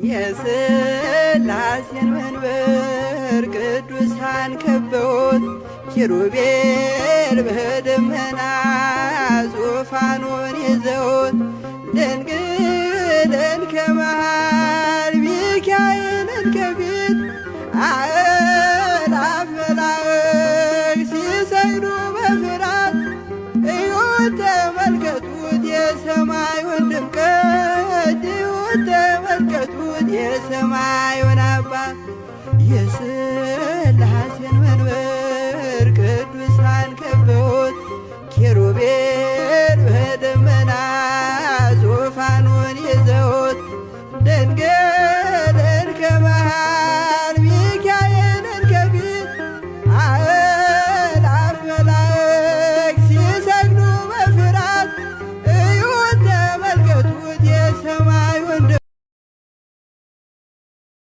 የሥላሴን መንበር ቅዱሳን ከበውት፣ ኪሩቤል በደመና ዙፋኑን ይዘውት፣ ድንግልን ከመሃል ሚካኤልን ከፊት፣ አእላፍ መላእክት ሲሰግዱ በፍርሃት። እዩት ተመልከቱት የሰማዩን ድምቀት፣ እዩት ተመልከቱት የሰማዩን አባት።